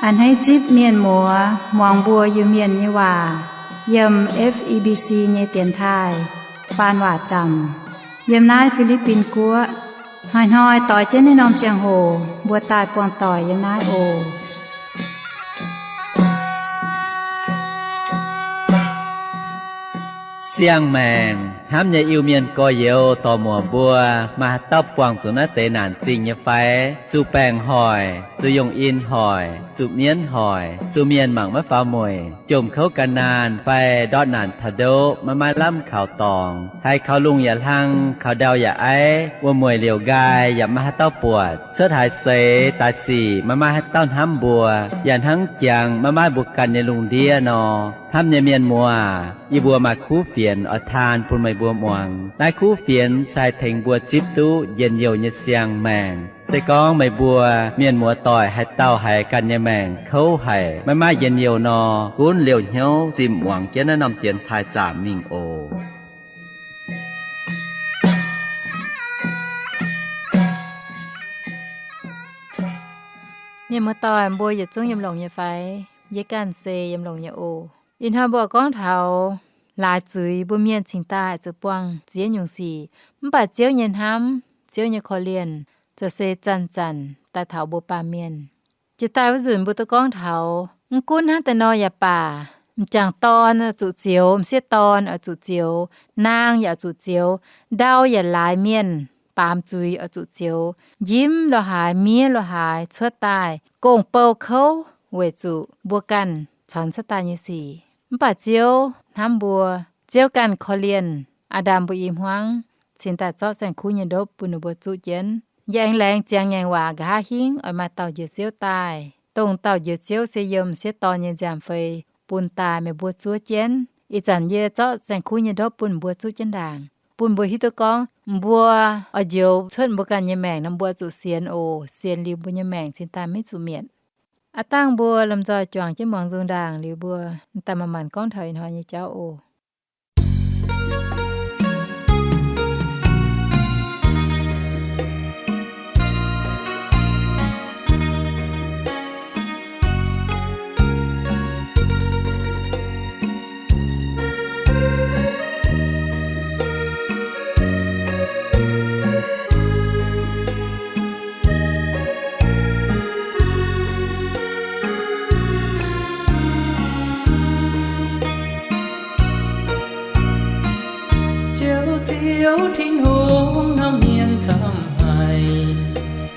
A'hneiv zipv mienh muoz muangx mbuo Iu-Mienh nyei waac yiem F E B C nyei dienx taaih faan waac zaamc yiem naaiv Fi^li^bin Guoqv. Hnoi-hnoi doix jienv naaiv norm ziangh hoc mbuo daaih buangh doic yiem naaiv oc. Siang-maengc hnamv nyei Iu-Mienh gorx-youz dorc-muoc mbuo, maaih haaix dauh buangh zuqc naaiv deix naanc zingh nyei fai? Zuqc baengc hoic, zuqc yongh in hoic, zuqc mienv hoic, zuqc mienh mangc maiv faaux mueic, jomc kouv gan naanh fai ndortv naanc taux ndoqv maiv maaih lamh kaux dorngx, haiz kaux lungh yaac hlang, kaux ndau yaac aiv, wuom-mueic liouc nqaai yaac maiv maaih haaix dauh buatc, cuotv haaix seix daaih sic maiv maaih haaix dauh hnamv mbuo, yaac hnangv jangx maiv maaih mbuo ganh nyei lungh ndiev nor. Hnamv nyei mienh muoz, yie mbuo maaih kuv fienx oix taan bun meih mbuo muangx. Naaiv kuv fienx se haih tengx mbuo zipv duqv njien-youh nyei siang-maengc. Se gorngv meih mbuo mienh muoz doic haaix dauh haiz ganh nyei maengc kouv haic, maiv maaih njien-youh nor, gunv liouh hnyouv zimh muangx jienv naaiv norm dienx taaih zaamc mingh oc. Mienh muoz doic, mbuo yietc zungv yiem longx nyei fai? Yie ganh se yiem longx nyei oc. Ih hnoi mbuo gorngv taux laaix zuiz mbuo mienh cingx daaih zuqc buangh ziex nyungc sic, mv baac Ziouv nyei hnamv, Ziouv nyei korv-lienh, zoux se zanc-zanc daaih taux mbuo baamh mienh. Jiex daaih wuov nzunc mbuo duqv gorngv taux, mv gunv hnangv deix nor yaac baac, m'jangc dorn oix zuqc zioux, m'sieqv dorn oix zuqc zioux, naang yaac oix zuqc zioux, ndau yaac laaix mienh baamz zuiz oix zuqc zioux, njimv lo haaix, miev lo haaix cuotv daaih, gong-bou kouv weic zuqc mbuo ganh caux cuotv daaih nyei sic. Mv baac Ziouv hnamv mbuo, Ziouv ganh korv-lienh Aa^ndam mbuo i hmuangv, cingx daaih zorqv saeng-kuv nyei ndopv bun ninh mbuo zuqv jienv. Yie aengx laengz ziangx ngaengc waac nqa'haav hingv oix maaih dauh njoux Ziouv daaih, dongh dauh njoux Ziouv se yiem m'sieqv dorn nyei nziaamv-fei bun daaih meih mbuo zuov jienv. Ih zanc yie zorqv saeng-kuv nyei ndopv bun mbuo zuqv jienv ndaangc, bun mbuo hiuv duqv gorngv mbuo oix njoux cuotv mbuo ganh nyei maengc nor, mbuo zuqc sienx oc. Sienx liuz mbuo nyei maengc cingx daaih maiv zuqc mietc. Aav dangh mbuo lomh nzoih juangc jienv muangx nzung ndaangc liuz mbuo daaih manc-manc gorngv taux ih hnoi nyei jauv oc. Ziouv, Ziouv Tin-Hungh, hnamv mienh camv haic,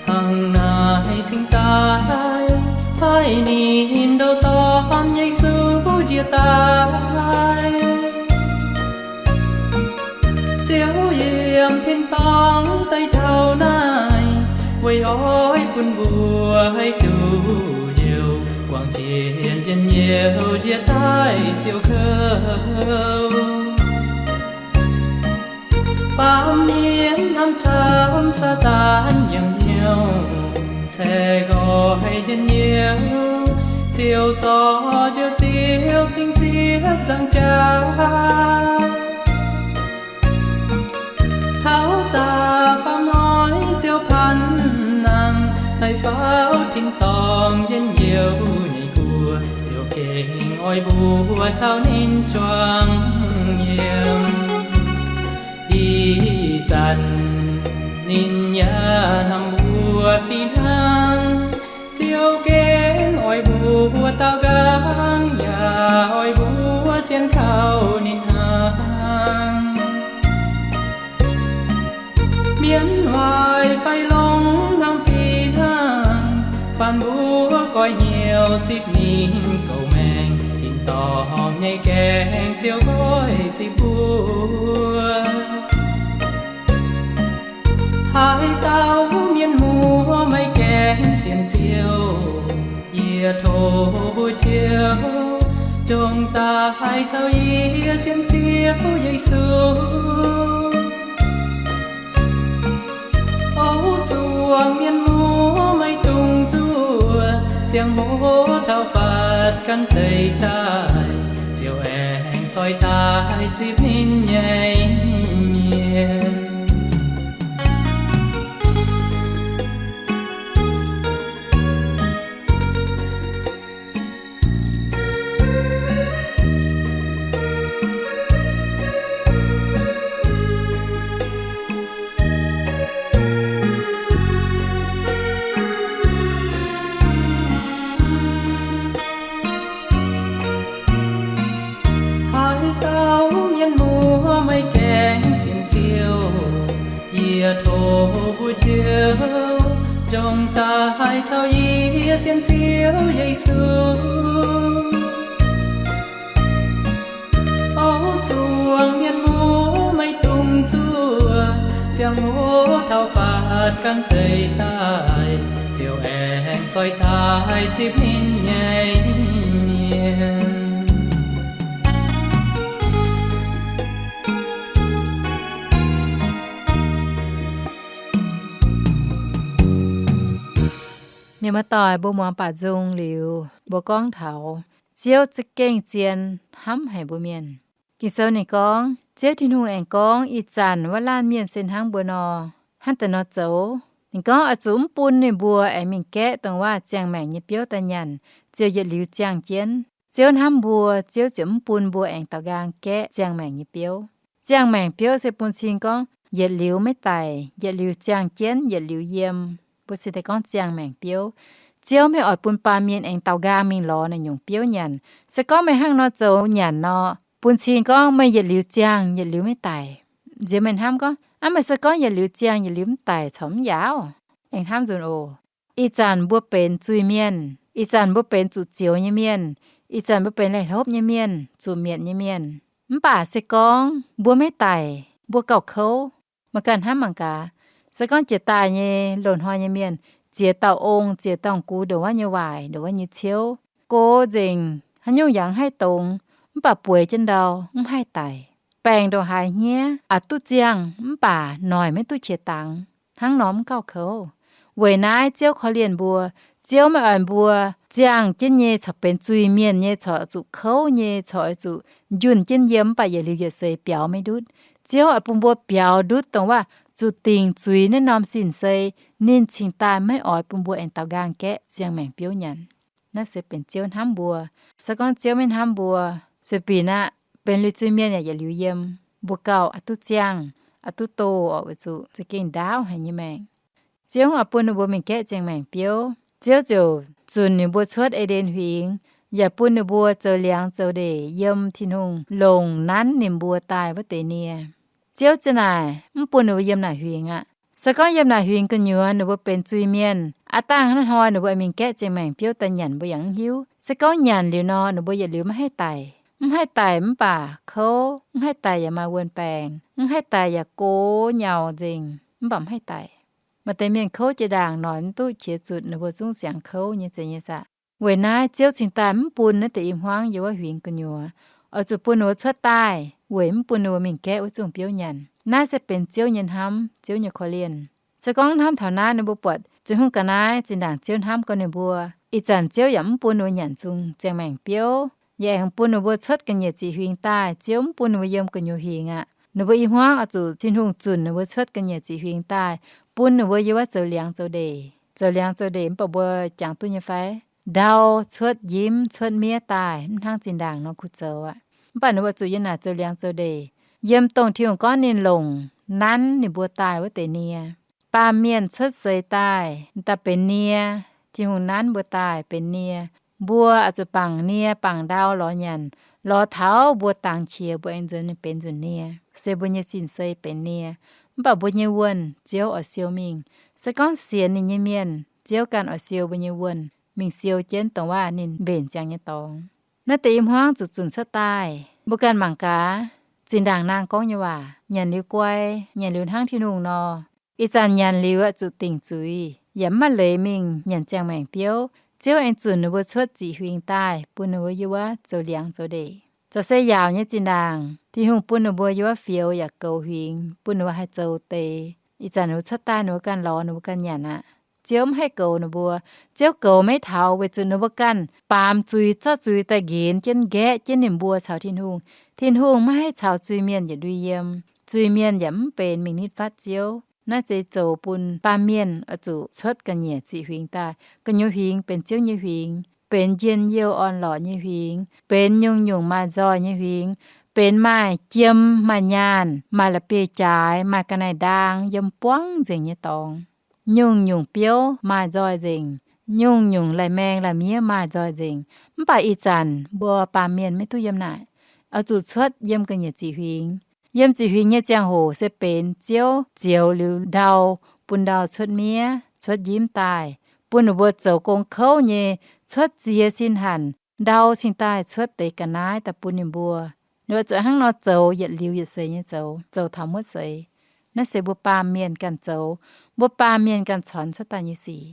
hnangv naaic cingx daaih paaiv ninh ndoh Dorn Yesu njiec daaih. Ziouv yiem tin-dorngh daaih taux naaiv, weic oix bun mbuo haih duqv njoux, guangc jienv njien-youh njiec daaih siou kouv. Baamh mienh hnamv camv Saadaan nyei hnyouv, ceix nqoi njien-youh, Ziouv zorc njoux Ziouv dingc ziepc nzaangc jaax. Taux daaih faam hnoi Ziouv paanv nangh, daaih faaux tin-dorngh njien-youh nyei guoqv, Ziouv gengh oix mbuo caux ninh juangc yiem. Ih zanc ninh yaac hnamv mbuo fih hnangv. Ziouv gengh oix mbuo daaux nqaang, yaac oix mbuo sienx kaux ninh hnangv. Mienh waaic fai longx hnamv fih hnangv, faanh mbuo goiv hnyouv zipv ninh goux maengx, tin-dorngh nyei gaengh Ziouv goiv zipv mbuo. Haaix dauh mienh muoz maiv gaengh sienx Ziouv, yie tov mbuo Ziouv, dongh daaih caux yie sienx Ziouv Yesu. O zuangx mienh muoz, maiv dungx zuov, ziangh hoc taux fatv gan deix daaih, Ziouv aengx zoih daaih zipv ninh nyei mienh. Tov meih gaengh sienx Ziouv, yie tov mbuo Ziouv, ndongc daaih caux yie sienx Ziouv Yesu. O zuangx mienh muoz, meih dungx zuov, ziangh hoc taux faatv gan deix daaih, ziouc aengx zoih daaih zipv ninh nyei mienh. Mienh muoz-doic, mbuo muangx baac nzung liuz, mbuo gorngv taux Ziouv za'gengh zien hnamv haic mbuo mienh. Ging-Sou ninh gorngv, Ziouv Tin-Hungh aengx gorngv, ih zanc wuov laanh mienh se hnangv mbuo nor, hnangv deix nor zoux. Ninh gorngv oix zuqc mv bun ninh mbuo aengx mingh gaeqv dongh waac ziangh maengc nyei biouv daaih nyanc, ziouc yietc liuz ziangh jienv. Ziouv hnamv mbuo, Ziouv ziouc mv bun mbuo aengx daaux nqaang gaeqv ziangh maengc nyei biouv. Ziangh maengc biouv se bun cing gorngv yietc liuz maiv daic, yietc liuz ziangh jienv, yietc liuz yiem. Mbuo cingx deix gorngv ziangh maengc biouv. Ziouv maiv oix bun baamh mienh aengx daaux nqaang mingh lorz naaiv nyungc biouv nyanc. Se gorngv meih hnangv nor zoux nyanc nor, bun cing gorngv meih yietc liuz ziangh, yietc liuz maiv daic. Nziex meih hnamv gorngv, aav, meih se gorngv yietc liuz ziangh, yietc liuz mv daic, corc mv yaauv? Aengx hnamv nzunc oc. Ih zanc mbuo benx zuiz-mienh, ih zanc mbuo benx zuqc zioux nyei mienh, ih zanc mbuo benx laih hlopv nyei mienh, zuqc mietc nyei mienh. Mv baac se gorngv mbuo maiv daic, mbuo gauh kouv. Meih ganh hnamv mangc gaax, se gorngv jiex daaih nyei loz-hnoi nyei mienh, ziex dauh ong, ziex dauh gux ndongc wuov nyei waaic, ndongc wuov nyei ciouv, go nzengc, haaix nyungc yaac mv haih dongz, mv baac bueix jienv ndau mv haih daic. Baengc ndongc haaix hniev, aqc duqv ziangh mv baac noic maiv duqv qiex dangx, hnangv nor mv gauh kouv. Weic naaiv Ziouv korv-lienh mbuo. Ziouv maiv oix mbuo ziangh jienv nyei corc benx zuiz-mienh nyei, corc zuqc kouv nyei, corc oix zuqc njunh jienv yiem mv baac yietc liuz yietc seix biaux maiv ndutv. Ziouv oix bun mbuo biaux ndutv dongh waac zuqc dingc zuiz naaiv norm sin-sei. Ninh cingx daaih maiv oix bun mbuo aengx daaux nqaang gaeqv ziangh maengc biouv nyanc. Naaiv se benx Ziouv hnamv mbuo. Se gorngv Ziouv maiv hnamv mbuo, sueih binc aqv, benx liuz zuiz-mienh yaac yietc liuz yiem, mbuo gauh aqc duqv ziangh, aqc duqv doh orqc, weic zuqc za'gengh ndaauv haic nyei maengc. Ziouv oix bun ninh mbuo mingh gaeqv ziangh maengc biouv. Ziouv ziouc zunc ninh mbuo cuotv E^nden Huingx, yaac bun ninh mbuo zoux liangx zoux ndeic yiem Tin-Hungh longc nanv ninh mbuo daaih wuov deix nie. Ziouv za'naaic mv bun ninh mbuo yiem naaic huingx aqv. Se gorngv yiem naaic huingx gu'nyuoz ninh mbuo benx zuiz-mienh, aav dangh naaiv hnoi ninh mbuo mingh gaeqv ziangh maengc biouv daaih nyanc mbuo yaac mv hiuv. Se gorngv nyanc liuz nor, ninh mbuo yietc liuz maiv haih daic. Mv haih daic mv baac kouv, mv haih daic yaac maaih wuon-baengc, mv haih daic yaac go nyau nzengc, mv baac mv haih daic. Maaih deix mienh kouv jiex ndaangc noic mv duqv qiex zutc, ninh mbuo zungv siangx kouv nyei zeiz nyei saah. Weic naaiv Ziouv cingx daaih mv bun naaiv deix i hmuangv yiem wuov huingx gu'nyuoz, oix zuqc bun ninh mbuo cuotv daaih weic mv bun ninh mbuo mingh gaeqv wuov zungh biouv nyanc. Naaiv se benx Ziouv nyei hnamv, Ziouv nyei korv-lienh. Se gorngv hnamv taux naaiv, ninh mbuo buatc Tin-Hungh ga'naaiv zinh ndaangc Ziouv hnamv gorngv ninh mbuo, ih zanc Ziouv yaac mv bun ninh mbuo nyanc zungh ziangh maengc biouv, yaac aengx bun ninh mbuo cuotv ga'nyiec ziqc huingx daaih. Ziouv mv bun ninh mbuo yiem gu'nyuoz huingx aqv. Ninh mbuo i hmuangv oix zuqc Tin-Hungh zunc ninh mbuo cuotv ga'nyiec ziqc huingx daaih, bun ninh mbuo yiem wuov zoux liangx zoux ndeic. Zoux liangx zoux ndeic mv baac mbuo jangx duqv nyei fai? Ndau cuotv njimv cuotv miev daaih, mv hnangv zinh ndaangc nor kuh zoux aqv. Mv baac ninh mbuo zuqc yiem naaic zoux liangx zoux ndeic, yiem dongh Tin-Hungh gorngv ninh longc nanv ninh mbuo daaih wuov deix nie. Baamh mienh cuotv seix daaih, daaih benx nie. Tin-Hungh nanv mbuo daaih benx nie. Mbuo oix zuqc bangc nie bangc ndau lorz nyanc, lorz taux mbuo dangx qiex mbuo aengx nzuonx mingh benx nzunc nie, se mbuo nyei sin-sei benx nie. Mv baac mbuo nyei wuonh Ziouv oix siou mingh. Se gorngv sienx ninh nyei mienh, Ziouv ganh oix siou mbuo nyei wuonh mingh siou jienv dongh waac ninh mbenc ziangx nyei dorngx. Naaiv deix i hmuangv zuqc zunc cuotv daaih, mbuo ganh mangc gaax, zinh ndaangc naang gorngv nyei waac, nyanc liuz guai, nyanc liuz hnangv Tin-Hungh nor. Ih zanc nyanc liuz oix zuqc dingc zuiz, yaac mv maaih leiz mingh nyanc ziangh maengc biouv. Ziouv aengx zunc ninh mbuo cuotv ziqc huingx daaih, bun ninh mbuo yiem wuov zoux liangx zoux ndeic. Corc se yaauc nyei zinh ndaangc, Tin-Hungh bun ninh mbuo yiem wuov fioux yaac goux huingx, bun ninh mbuo haih zoux deix. Ih zanc ninh mbuo cuotv daaih, ninh mbuo ganh lorz, ninh mbuo ganh nyanc aqv. Ziouv mv haih goux ninh mbuo. Ziouv goux maiv taux weic zuqc ninh mbuo ganh baamz zuiz zorqv zuiz daaih nqenx jienv nqaeqv jienv ninh mbuo caux Tin-Hungh. Tin-Hungh maiv haih caux zuiz-mienh yietc ndui yiem. Zuiz-mienh yaac mv benx mingh nitv fatv Ziouv. Naaiv se zoux bun baamh mienh oix zuqc cuotv ga'nyiec ziqc huingx daaih. Gu'nyuoz huingx benx Ziouv nyei huingx, benx njien-youh orn-lorqc nyei huingx, benx nyungc-nyungc maaih nzoih nyei huingx, benx maaih jiem, maaih nyaanh, maaih la'bieiv-jaaix, maaih ga'naaiv-ndaang yiem buangv nzengc nyei dorngx. Nyungc-nyungc biouv maaih nzoih nzengc, nyungc-nyungc laih maeng laih miev maaih nzoih nzengc. Mv baac ih zanc mbuo baamh mienh maiv duqv yiem naaic, oix zuqc cuotv yiem ga'nyiec ziqc huingx. Yiem zuqc huingx nyei ziangh hoc se benx Ziouv zioux liuz ndau, bun ndau cuotv miev, cuotv njimv daaih, bun ninh mbuo zoux gong kouv nyei, cuotv ziex sin hanc, ndau cingx daaih cuotv deix ga'naaiv daaih bun ninh mbuo. Ninh oix zuqc hnangv nor zoux yietc liuz yietc seix nyei zoux, zoux taux muotv seix. Naaiv se mbuo baamh mienh ganh zoux, mbuo baamh mienh ganh cornx cuotv daaih nyei sic,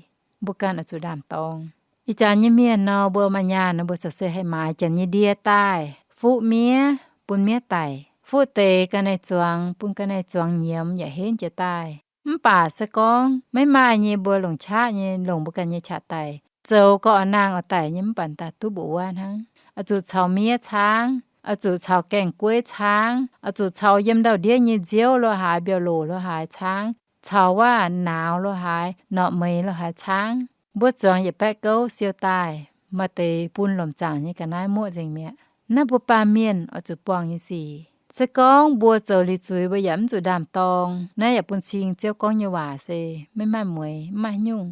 mbuo ganh oix zuqc ndaam-dorng. Ih jaax nyei mienh nor, mbuo maaih nyaanh nor, mbuo corc se haih maaiz janx nyei ndie daaih fuqv miev bun miev daic, fuqv deix ga'naaiv zuangx bun ga'naaiv zuangx nyiemz yaac henv jiez daaih. Mv baac se gorngv maiv maaih nyei, mbuo longc qaqv nyei longc mbuo ganh nyei qaqv daic, zoux gau oix nangh oix daic nyei, mv baac daaih duqv mbuoqc wuov hnangv. Oix zuqc caux miev caangv, oix zuqc caux gaeng-gueiv caangv, oix zuqc caux yiem ndau-ndiev nyei nziouv lo haaix, mbiauh loc lo haaix caangv, caux waac-nauz lo haaix, norqc meix lo haaix caangv. Mbuo zuangx yietc baeqv gouv siou daaih, maaih deix bun lomc zaangc nyei ga'naaiv muoqv nzengc mi'aqv. Naaiv mbuo baamh mienh oix zuqc buangh nyei sic. Se gorngv mbuo zoux liuz zuiz, mbuo yaac mv zuqc ndaam-dorng, naaiv yaac bun cing Ziouv gorngv nyei waac se maiv maaih mueix, mv maaih nyungc.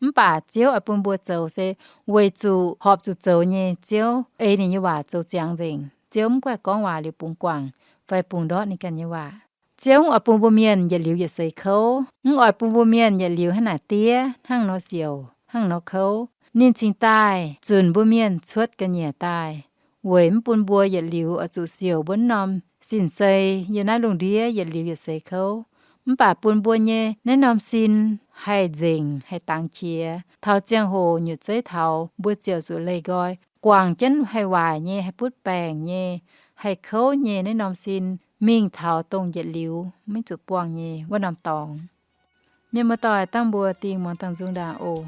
Mv baac Ziouv oix bun mbuo zoux se weic zuqc horpc zuqc zoux nyei, Ziouv ei ninh nyei waac zoux ziangx nzengc. Ziouv mv guaih gorngv waac liuz bungx guangc fai bungx ndortv ninh ganh nyei waac. Ziouv mv oix bun mbuo mienh yietc liuz yietc seix kouv, mv oix bun mbuo mienh yietc liuz hnangv naaic diev, hnangv nor siouc, hnangv nor kouv. Ninh cingx daaih zunc mbuo mienh cuotv ga'nyiec daaih, weic mv bun mbuo yietc liuz oix zuqc siouc mbuo naaiv norm sin-sei yiem naaiv lungh ndiev yietc liuz yietc seix kouv. Mv baac bun mbuo nyei naaiv norm sin haih nzengc, haih dangx qiex. Taux ziangh hoc nyutc zeiv taux, mbuo ziouc zuqc leih nqoi guangc jienv haih waaic nyei, haih butv baengc nyei, haih kouv nyei naaiv norm sin mingh taux dongh yietc liuz maiv zuqc buangh nyei wuov norm dorngx. Mienh muoz-doic, dangh mbuo dingh muangx dangh nzung ndaangc oc.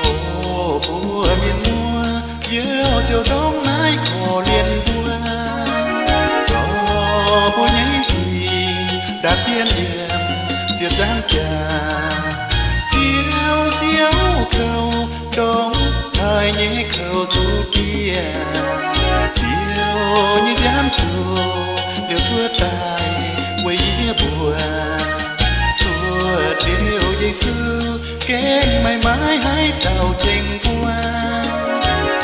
O mbuo mienh muoz, Ziouv ziouc ndorm naaiv korv-lienh mbuo, zorc mbuo nyei zuiz, ndaatv jienv yiem ziepc nzaangv jaax. Ziouv siouv kouv ndorm taaih nyei kouv zuqc diev, Ziouv nyei nziaamv zuqc liouc cuotv daaih weic yie mbuo. Cuotv liouc Yesu gengh maiv maaih haaix dauh tengx mbuo,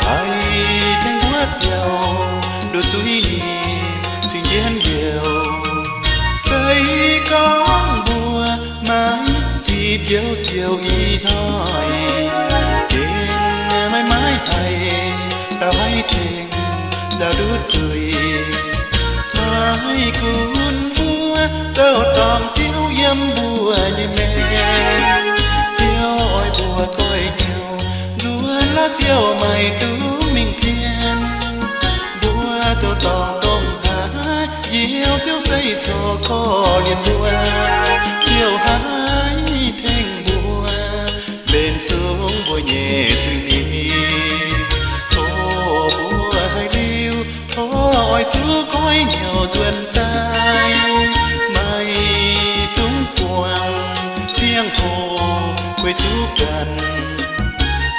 haih tengx mbuo biaux nduov zuiz ninh cingx jienv liouc. Se gorngv mbuo maiv ziqc Ziouv Ziouv ih hnoi, gengh maiv maaih haaix dauh haih tengx nzaaux nduov zuiz. Maiv gunv mbuo zoux dorngc Ziouv yiem mbuo nyei maengc, Ziouv oix mbuo goiv hnyouv nzuonx laav Ziouv maiv dungx mingh pien. Mbuo zoux dorngc ndongc haaix, Ziouv, Ziouv se corc korv-lienh mbuo. Ziouv haih tengx mbuo mbenc sung mbuo nyei zuiz. Tov mbuo haiz liuz, tov oix zuqc goiv hnyouv nzuonx daaih, maiv dungx buangh ziangh hoc guei zuqc ganh.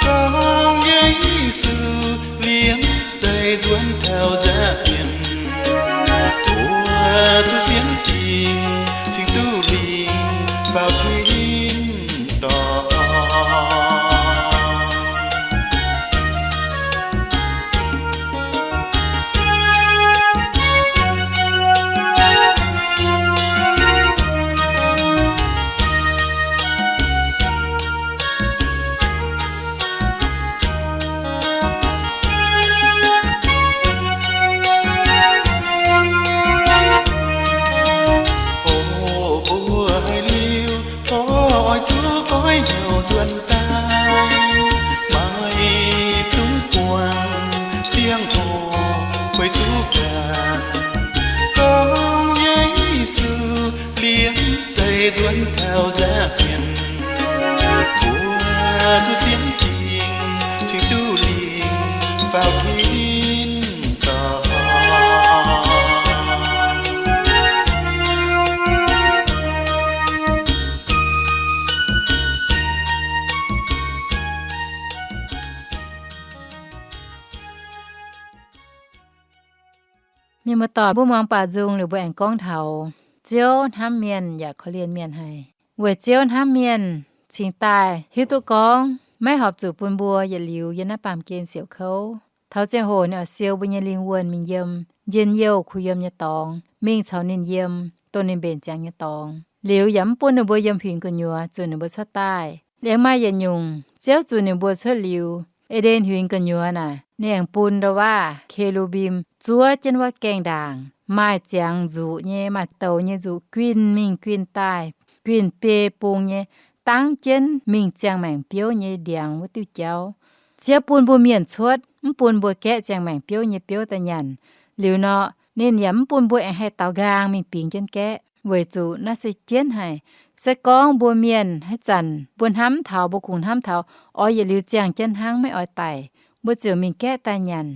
Gorngv Yesu liemh zeih nzuonx taux nza'hmien, mbuo zuqc sienx dingc cingx duqv lingc faaux tin-dorngh. O mbuo haiz liuz, tov oix zuqc goiv hnyouv nzuonx daaih, maiv dungx buangh ziangh hoc guei zuqc ganh. Gorngv Yesu liemh zeih nzuonx taux nza'hmien, mbuo zuqc sienx dingc cingx duqv lingc faaux tin-dorngh. Mienh muoz-doic, mbuo muangx baac nzung liuz mbuo aengx gorngv taux Ziouv hnamv mienh yaac korv-lienh mienh haic. Weic Ziouv hnamv mienh cingx daaih hiuv duqv gorngv maiv horpc zuqc bun mbuo yietc liuz yiem naaiv baamh gen siouc kouv. Taux ziangh hoc ninh oix siou mbuo nyei lingh wuonh mingh yiem njien-youh kuh yiem nyei dorngx, mingh caux ninh yiem, dongh ninh mbenc ziangx nyei dorngx. Liuz yaac mv bun ninh mbuo yiem huingx gu'nyuoz zuqc ninh mbuo cuotv daaih. Liuz maaih yietc nyungc, Ziouv zuqc ninh mbuo cuotv liuz, E^nden huingx gu'nyuoz naaic, ninh aengx bun ndau waav ke^lu^mbim zuov jienv wuov gaengh ndaangc, maaih ziangx nzuqc nyei, maaih douz nyei nzuqc, guinh mingh guinh daaih, guinh biei bung nyei, dangv jienv mingh ziangh maengc biouv nyei ndiangx wuov diuh jauv. Ziouv bun mbuo mienh cuotv, mv bun mbuo gaeqv ziangh maengc biouv nyei biouv daaih nyanc. Liuz nor, ninh yaac mv bun mbuo aengx haih daaux nqaang mingh bingx jienv gaeqv, weic zuqc naaiv se jienv haic. Se gorngv mbuo mienh haaix zanc mbuo hnamv taux, mbuo kungx hnamv taux oix yietc liuz ziangh jienv hnangv, maiv oix daic, mbuo ziouc mingh gaeqv daaih nyanc.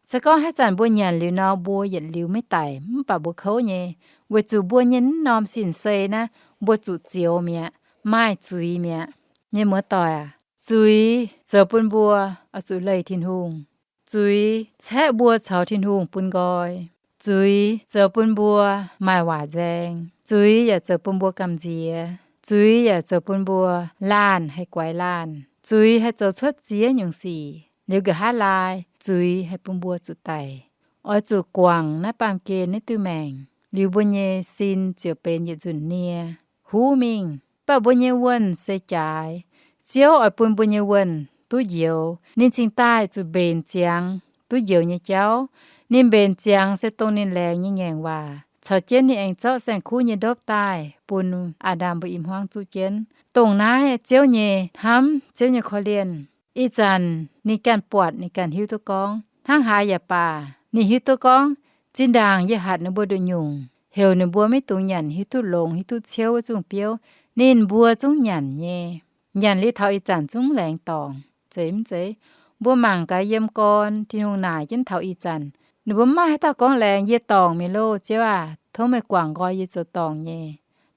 Se gorngv haaix zanc mbuo nyanc liuz nor, mbuo yietc liuz maiv daic, mv baac mbuo kouv nyei, weic zuqc mbuo nyei naaiv norm sin-sei naaiv, mbuo zuqc zioux mi'aqv, maaih zuiz mi'aqv. Mienh muoz-doic aac, zuiz zoux bun mbuo oix zuqc leih Tin-Hungh. Zuiz caeqv mbuo caux Tin-Hungh bun nqoi. Zuiz zoux bun mbuo maaih waac nzaeng. Zuiz yaac zoux bun mbuo gamh nziex. Zuiz yaac zoux bun mbuo laanh haih guaix laanh. Zuiz haih zoux cuotv ziex nyungc sic. Liuz nqa'haav laai, zuiz haih bun mbuo zuqc daic. Oix zuqc guangc naaiv baamh gen naaiv diuh maengc, liuz mbuo nyei sin ziouc benx yietc nzunc nie, huv mingh. Mv baac mbuo nyei wuonh se jaaix. Ziouv oix bun mbuo nyei wuonh duqv njoux. Ninh cingx daaih zuqc mbenc ziangx duqv njoux nyei jauv. Ninh mbenc ziangx se dongh ninh laengz nyei ngaengc waac, caux jienv ninh aengx zorqv saeng-kuv nyei ndopv daaih bun Aa^ndam mbuo i hmuangv zuqv jienv. Dongh naaiv Ziouv nyei hnamv, Ziouv nyei korv-lienh. Ih zanc ninh ganh buatc, ninh ganh hiuv duqv gorngv, hnangv haaix yaac baac, ninh hiuv duqv gorngv, zinh ndaangc yie hatc ninh mbuo nduqc nyungc, heuc ninh mbuo maiv dungx nyanc hiuv duqv longx, hiuv duqv ciouv wuov zungh biouv, ninh mbuo zungv nyanc nyei. Nyanc liuz taux ih zanc zungv laengz dorngc. Zeiz mv zeiz? Mbuo mangc gaax yiem gorn Tin-Hungh naaic jienv taux ih zanc, ninh mbuo mv maaih haaix dauh gorngv laengz, yie dorngc mi'aqv loh, Ziouv aac, tov meih guangc nqoi yie zoux dorngc nyei.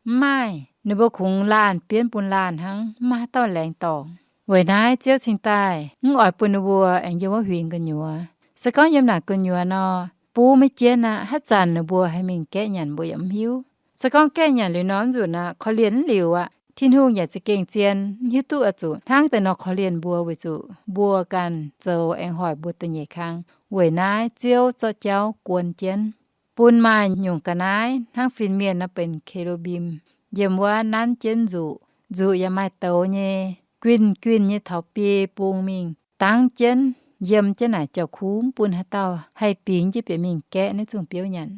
Mv maaih. Ninh mbuo kungx laanh bienv bun laanh hnangv, mv maaih haaix dauh laengz dorngc. Weic naaiv Ziouv cingx daaih mv oix bun ninh mbuo aengx yiem wuov huingx gu'nyuoz. Se gorngv yiem naaic gu'nyuoz nor, buv maiv jienv aqv. Haaix zanc ninh mbuo haih mingh gaeqv nyanc mbuo yaac mv hiuv. Se gorngv gaeqv nyanc liuz nor, nzunc aqv, korv-lienh mv liuz aqv, Tin-Hungh yaac za'gengh zien, mv hiuv duqv oix zuqc hnangv deix nor korv-lienh mbuo, weic zuqc mbuo ganh zoux aengx hoic mbuo da'nyeic kang. Weic naaiv Ziouv zorqv jauv guon jienv, bun maaih nyungc ga'naaiv hnangv fin-mienh nor benx ke^lu^mbim, yiem wuov nanv jienv nzuqc. Nzuqc yaac maaih douz nyei, guinh guinh nyei taux biei bung mingh, dangv jienv, yiem jienv naaic jauv-kuv, mv bun haaix dauh haih bingx jienv bieqc mingh gaeqv naaiv zungh biouv nyanc.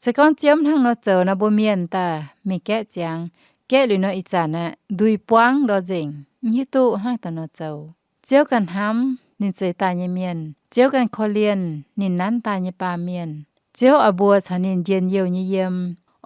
Se gorngv Ziouv mv hnangv nor zoux nor, mbuo mienh daaih mingh gaeqv ziangx. Gaeqv liuz nor ih zanc aqv, ndui buangv ndor nzengc, mv hiuv duqv hnangv daaih nor zoux. Ziouv ganh hnamv ninh zeix daaih nyei mienh. Ziouv ganh korv-lienh ninh nanv daaih nyei baamh mienh. Ziouv oix mbuo caux ninh njien-youh nyei yiem,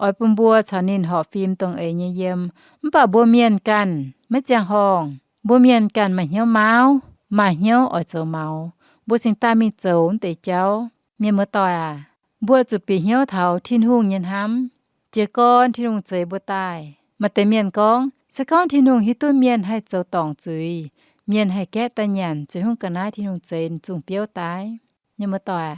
oix bun mbuo caux ninh horpc fim dongh eix nyei yiem. Mv baac mbuo mienh ganh maiv ziangh horngh. Mbuo mienh ganh maaih hnyouv mauv, maaih hnyouv oix zoux maux. Mbuo cingx daaih mingh zoux wuov deix jauv. Mienh muoz-doic aac, mbuo zuqc bieqc hnyouv taux Tin-Hungh nyei hnamv. Jiez gorn Tin-Hungh zeix mbuo daaih, maaih deix mienh gorngv, se gorngv Tin-Hungh hiuv duqv mienh haih zoux dorngc zuiz, mienh haih gaeqv daaih nyanc, ziouc hungh ga'naaiv Tin-Hungh zeix zungh biouv daaih. Mienh muoz-doic,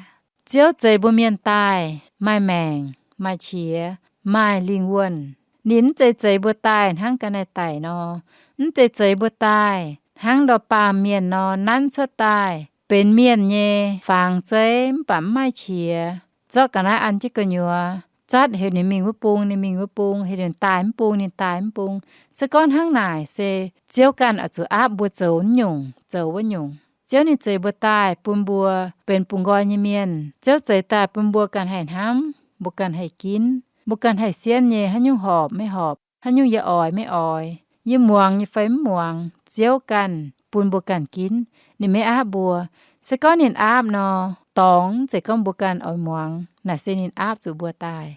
Ziouv zeix mbuo mienh daaih maaih maengc, maaih qiex, maaih lingh wuonh. Ninh mv zeiz zeix mbuo daaih hnangv ga'naaiv daic nor, mv zeiz zeix mbuo daaih hnangv ndor baamh mienh nor nanv cuotv daaih benx mienh nyei fangx zeiv mv baac mv maaih qiex. Zorqv ga'naaiv an jienv gu'nyuoz, zatv heuc ninh mingh wuov bung ninh mingh wuov bung, heuc ninh daaih mv bung ninh daaih mv bung. Se gorngv hnangv naaic se Ziouv ganh oix zuqc aapv mbuo zoux wuov nyungc zoux wuov nyungc. Ziouv ninh zeix mbuo daaih bun mbuo benx bungx nqoi nyei mienh. Ziouv zeix daaih bun mbuo ganh haih hnamv, mbuo ganh haih ginv, mbuo ganh haih sienv nyei haaix nyungc horpc maiv horpc, haaix nyungc yie oix maiv oix, yie muangx nyei fai mv muangx, Ziouv ganh bun mbuo ganh ginv. Ninh maiv aapv mbuo. Se gorngv ninh aapv nor, dorngx mv zeiz gorngv mbuo ganh oix muangx, naaic se ninh aapv zuqc mbuo daaih.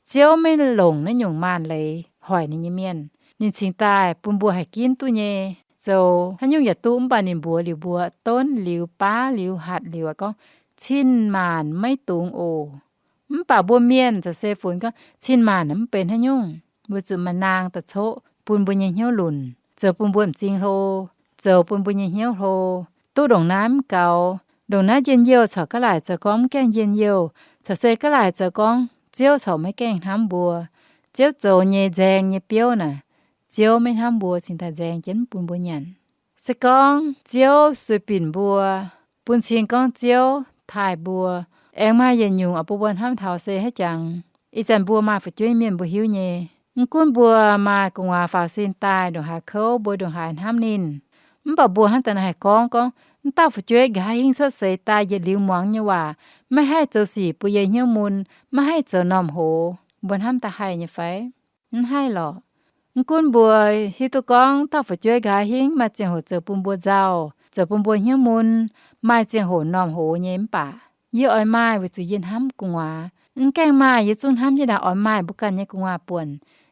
Ziouv maiv longc naaiv nyungc maanc leiz hoic ninh nyei mienh. Ninh cingx daaih bun mbuo haih ginv duqv nyei. Zoux haaix nyungc yaac duqv, mv baac ninh mbuox liuz mbuo, donv liuz, baav liuz, hatc liuz aqv, gorngv, cin-maanc maiv dungx oc. Mv baac mbuo mienh za'gengh se funx gorngv cin-maanc mv benx haaix nyungc, weic zuqc maaih naang daaih coqv bun mbuo nyei hnyouv lunc, zoux bun mbuo m'zing hlo, zoux bun mbuo nyei hnyouv hlo, duqv ndongc naaiv mv gaux. Ndongc naaiv njien-youh corc ga'laaic zoux gorngv mv gaengh njien-youh, corc se ga'laaic zoux gorngv Ziouv corc maiv gaengh hnamv mbuo. Ziouv zoux nyei nzaeng nyei biouv naaic, Ziouv maiv hnamv mbuo cingx daaih nzaeng jienv mv bun mbuo nyanc. Se gorngv Ziouv sueih binc mbuo, bun cing gorngv Ziouv taaih mbuo, aengx maaih yietc nyungc oix bun mbuo hnamv taux se haaix jangx. Ih zanc mbuo maaih fu'jueiv mienh mbuo hiuv nyei. Mv gunv mbuo maaih gu'nguaaz faaux sin daaih ndongc haaix kouv, mbuo ndongc haaix hnamv ninh, mv baac mbuo hnamv daaih naaiv haih gorngv, gorngv m'dauh fu'jueiv nqa'haav hingv cuotv seix daaih yietc liuz muangx nyei waac, maiv haih zoux sic bun yie hnyouv mun, maiv haih zoux m'normh hoz. Mbuo hnamv daaih haih nyei fai? Mv haih lorqc. Mv gunv mbuo hiuv duqv gorngv dauh fu'jueiv nqa'haav hingv maaih ziangh hoc zoux bun mbuo nzauh, zoux bun mbuo hnyouv mun, maaih ziangh hoc m'normh hoz nyei, mv baac yie oix maaih weic zuqc yie hnamv gu'nguaaz. Mv gaengh maaih yie zungv hnamv yie naaic oix maaih mbuo ganh nyei gu'nguaaz buonc.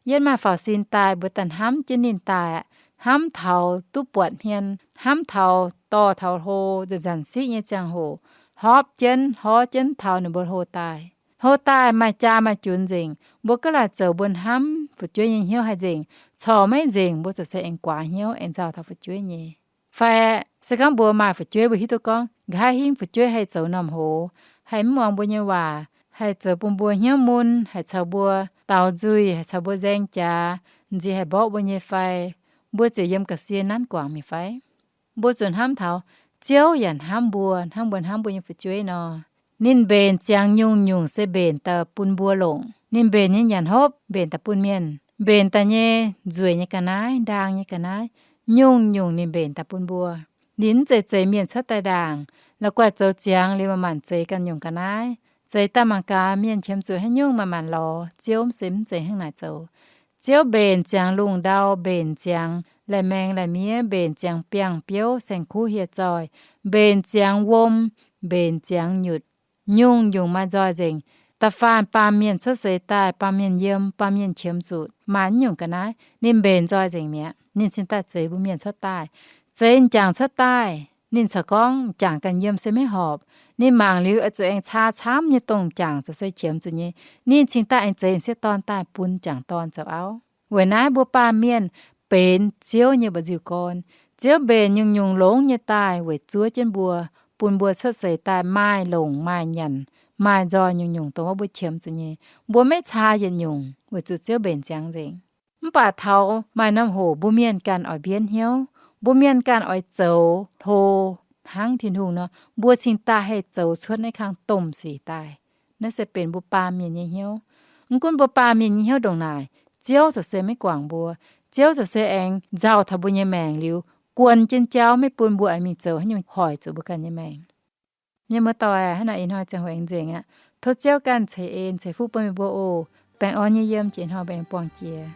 Yie maaih faaux sin daaih mbuo daaih hnamv jienv ninh daaih, hnamv taux duqv buatc hmien, hnamv taux dorh taux hlo, nzanc-nzanc siqv nyei ziangh hoc, hlorpv jienv, hlorv jienv taux ninh mbuo hlo daaih. Hlo daaih maaih jaa maaih junx nzengc, mbuo gaav laaic zoux mbuo hnamv fu'jueiv nyei hnyouv haih nzengc. Corc maiv nzengc, mbuo ziouc se aengx guaax hnyouv, aengx nzauh taux fu'jueiv nyei. Fai se gorngv mbuo maaih fu'jueiv, mbuo hiuv duqv gorngv nqa'haav hingv fu'jueiv haih zoux m'normh hoz, haih mv muangx mbuo nyei waac, haih zoux bun mbuo hnyouv mun, haih caux mbuo daux nzuih, haih caux mbuo nzaeng jaax, nziex haih mborqv mbuo nyei fai, mbuo ziouc yiem ga'sie nanv guangc mi'aqv fai? Mbuo zuqc hnamv taux Ziouv yaac hnamv mbuo, hnangv mbuo hnamv mbuo nyei fu'jueiv nor. Ninh mbenc ziangx nyungc-nyungc se mbenc daaih bun mbuo longc. Ninh mbenc nyei nyanc hopv mbenc daaih bun mienh, mbenc daaih nyei nzueic nyei ga'naaiv, ndaang nyei ga'naaiv, nyungc-nyungc ninh mbenc daaih bun mbuo. Ninh mv zeiz zeix mienh cuotv daaih ndaangc, la'guaih zoux ziangx liuz manc-manc zeix ganh nyungc ga'naaiv. Zeix daaih mangc gaax mienh qiemx zuqc haaix nyungc manc-manc lorz, Ziouv mv zeiz, mv zeiz hnangv naaic zoux. Ziouv mbenc ziangx lungh ndau, mbenc ziangx laih maengx laih miev, mbenc ziangx biangh biouv, saeng-kuv hieh zoih, mbenc ziangx wuom, mbenc ziangx nyutc, nyungc-nyungc maaih nzoih nzengc. Da'faanh baamh mienh cuotv seix daaih, baamh mienh yiem, baamh mienh qiemx zuqc maaih naaiv nyungc ga'naaiv, ninh mbenc nzoih nzengc mi'aqv. Ninh cingx daaih zeix mbuo mienh cuotv daaih. Zeix m'jangc cuotv daaih, ninh corc gorngv m'jangc ganh yiem se maiv horpc. Ninh mangc liuz oix zuqc aengx caa camv nyei dongh m'jangc ziouc se qiemx zuqc nyei. Ninh cingx daaih aengx zeix m'sieqv dorn daaih bun m'jangc dorn zoux auv. Weic naaiv mbuo baamh mienh benx Ziouv nyei mba'nziu-gorn. Ziouv mbenc nyungc-nyungc longx nyei daaih weic zuov jienv mbuo, bun mbuo cuotv seix daaih maaih longc maaih nyanc, maaih nzoih nyungc-nyungc dongh wuov mbuo qiemx zuqc nyei. Mbuo maiv caa yietc nyungc weic zuqc Ziouv mbenc ziangx nzengc. Mv baac taux maaih norm hoc mbuo mienh ganh oix mbienv hnyouv. Mbuo mienh ganh oix zoux hlo hnangv Tin-Hungh nor, mbuo cingx daaih haih zoux cuotv naaiv kang domh sic daaih. Naaiv se benx mbuo baamh mienh nyei hnyouv. Mv gunv mbuo baamh mienh nyei hnyouv ndongc naaic, Ziouv ziouc se maiv guangc mbuo. Ziouv ziouc se aengx nzauh taux mbuo nyei maengc liuz, guon jienv jauv maiv bun mbuo aengx mingh zoux haaix nyungc hoic zuqc mbuo ganh nyei maengc. Mienh muoz-doic, hnangv naaic ih hnoi ziangh hoc aengx nzengc aqv. Tov Ziouv ganh ceix en ceix fuqv bun meih mbuo oc. Baengh orn nyei yiem jiex hnoi mbuo aengx buangh jiex.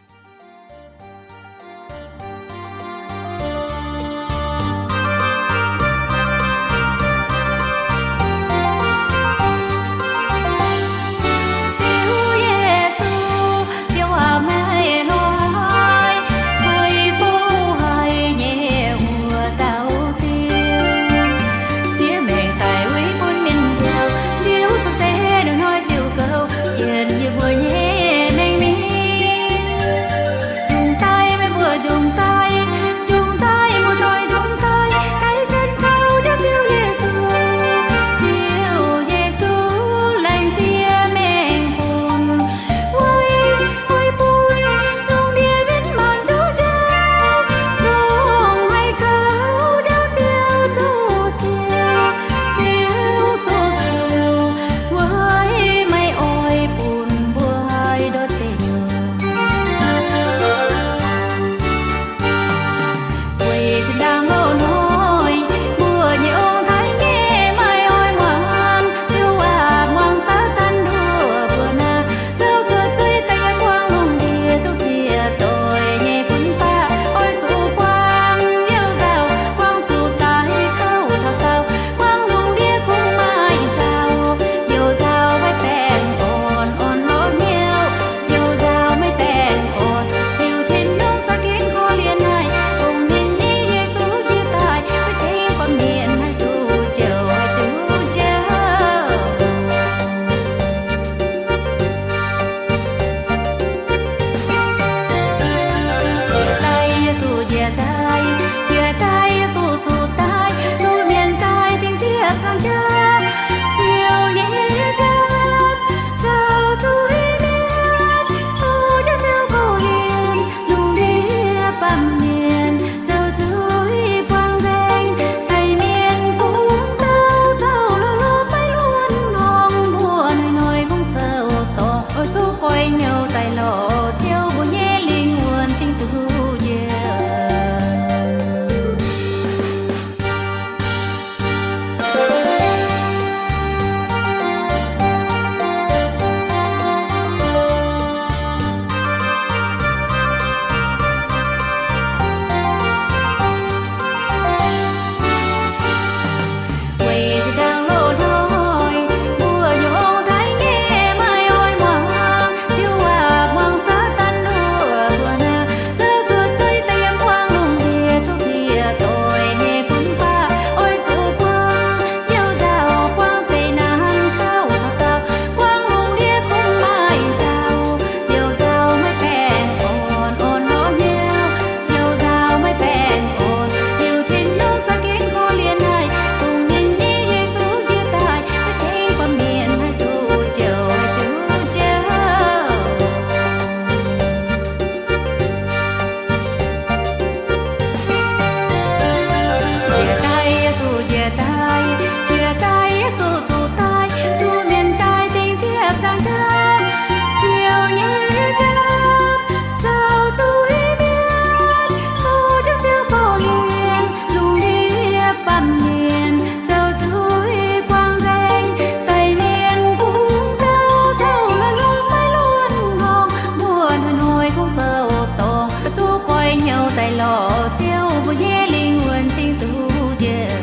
Ziouv mbuo nyei lingh wuonh cingx duqv njoux.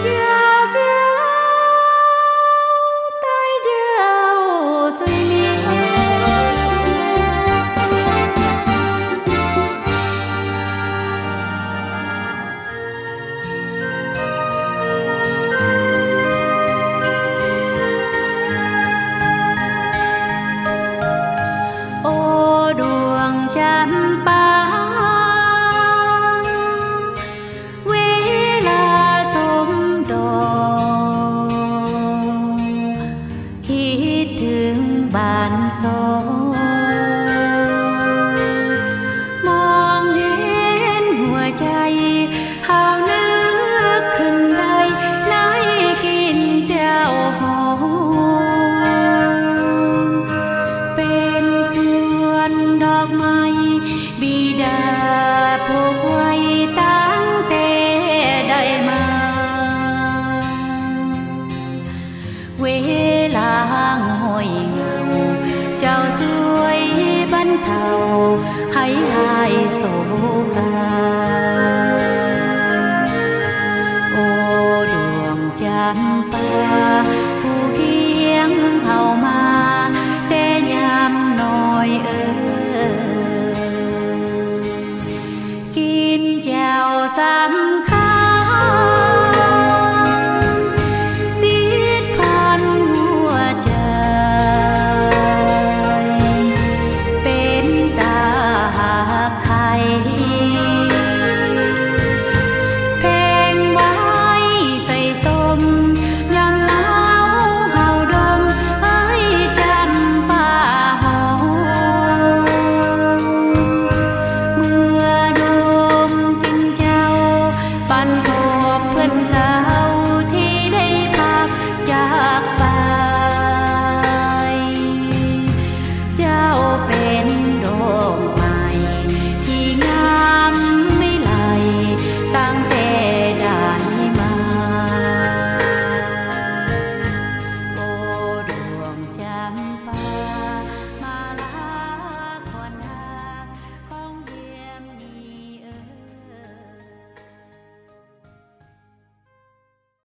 Njoux Ziouv daaih njoux zuiz-mienh. O nduqc jaa-baang, wei laaix sumv ndorqc, kitv tengx mbaanx sorng, มองเห็นหัวใจ hauv nuv kunx daaih naaiv ginh jauv horngh, benx สวนดอกไม้ Bi^ndaa ปลูกไว้ ตั้งแต่ใดมา Wei laaix ngoi ngauh, jauv sueih บรรเทา haiz haih โศกา. O nduqc jaa-baang, kuv เคียง hauh maah, deix nyaam noic eix, ginh jauv samv